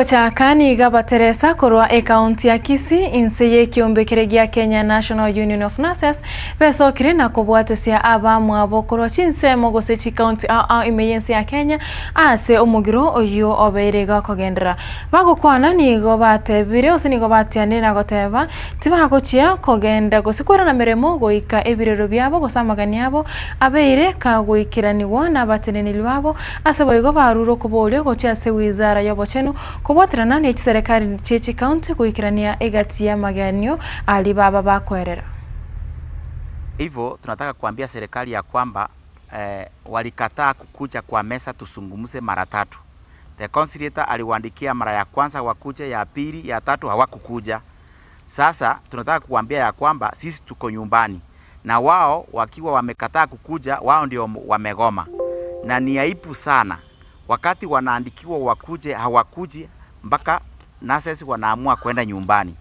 Gochaka nigo abateresa korwa ekaunti ya Kisii inse y'ekiombe keria gia Kenya National Union of Nurses besokire na kobwatesia abamwabo korwa chinsemo gose chikaunti ao ao ime y'ense ya Kenya ase omogiro oyio obeire iga okogenderera. Bagokwana nigo batebire gose nigo batianire na goteba tibagochia kogenda gose kwerana meremo goika ebirero biabo gose amagani abo abeire kagoikeranigwa nabateneneri babo ase boigo barure okoboria gochia ase wizara y'obochenu kobwaterana ne chiserekari chie chikaunti goikerania egati y'amagenio aria baba bakoerera. Hivyo tunataka kuambia serikali ya kwamba walikataa kukuja kwa meza tuzungumze mara tatu. The conciliator aliwaandikia mara ya kwanza wakuje, ya pili, ya tatu hawakukuja. Sasa tunataka kuambia ya kwamba sisi tuko nyumbani na wao wakiwa wamekataa kukuja, wao ndio wamegoma, na ni aibu sana wakati wanaandikiwa wakuje, hawakuji mpaka nurses wanaamua kwenda nyumbani.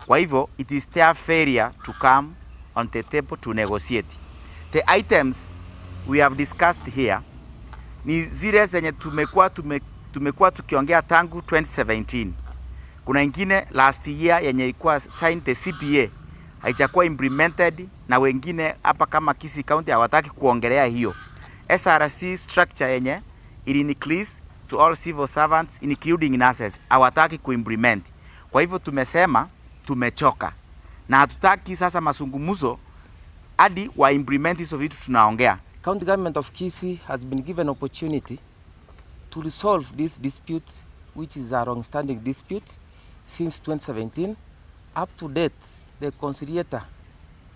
Kwa hivyo it is their failure to come on the table to negotiate. The items we have discussed here ni zile zenye tumekuwa tukiongea tangu 2017. Kuna ingine last year yenye ilikuwa signed, the CBA haijakuwa implemented, na wengine hapa kama Kisii County hawataki kuongelea hiyo SRC structure yenye ili increase to all civil servants including nurses, hawataki kuimplement. Kwa hivyo tumesema tumechoka na hatutaki sasa mazungumzo hadi wa implement hizo vitu tunaongea. County government of Kisii has been given opportunity to resolve this dispute, which is a long-standing dispute since 2017. Up to date, the conciliator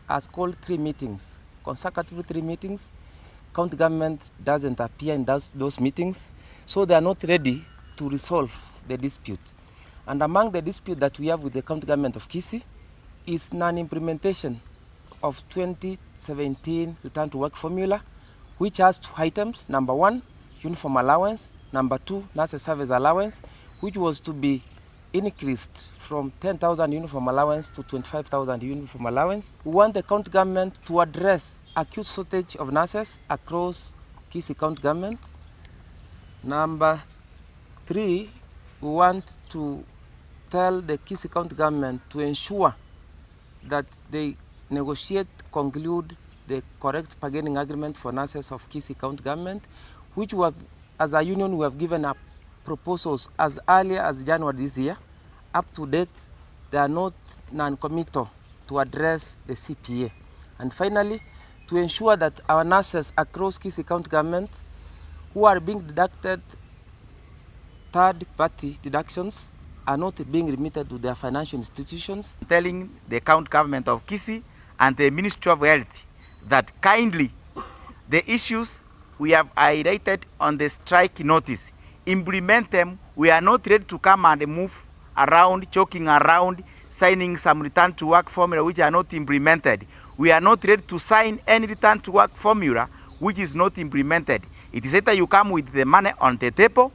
has called three meetings, consecutive three meetings. County government doesn't appear in those meetings, so they are not ready to resolve the dispute. And among the dispute that we have with the county government of Kisii is non-implementation of 2017 return to work formula, which has two items. Number one, uniform allowance. Number two, nurses service allowance, which was to be increased from 10,000 uniform allowance to 25,000 uniform allowance. We want the county government to address acute shortage of nurses across Kisii County government. Number three, we want to tell the Kisii County government to ensure that they negotiate, conclude the correct bargaining agreement for nurses of Kisii County government, which we have, as a union, we have given up proposals as early as January this year. Up to date, they are not non-committal to address the CPA. And finally, to ensure that our nurses across Kisii County government who are being deducted third-party deductions are not being remitted to their financial institutions. Telling the county government of Kisii and the Ministry of Health that kindly the issues we have highlighted on the strike notice, implement them. We are not ready to come and move around, choking around, signing some return to work formula which are not implemented. We are not ready to sign any return to work formula which is not implemented. It is either you come with the money on the table,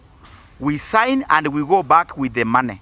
we sign and we go back with the money.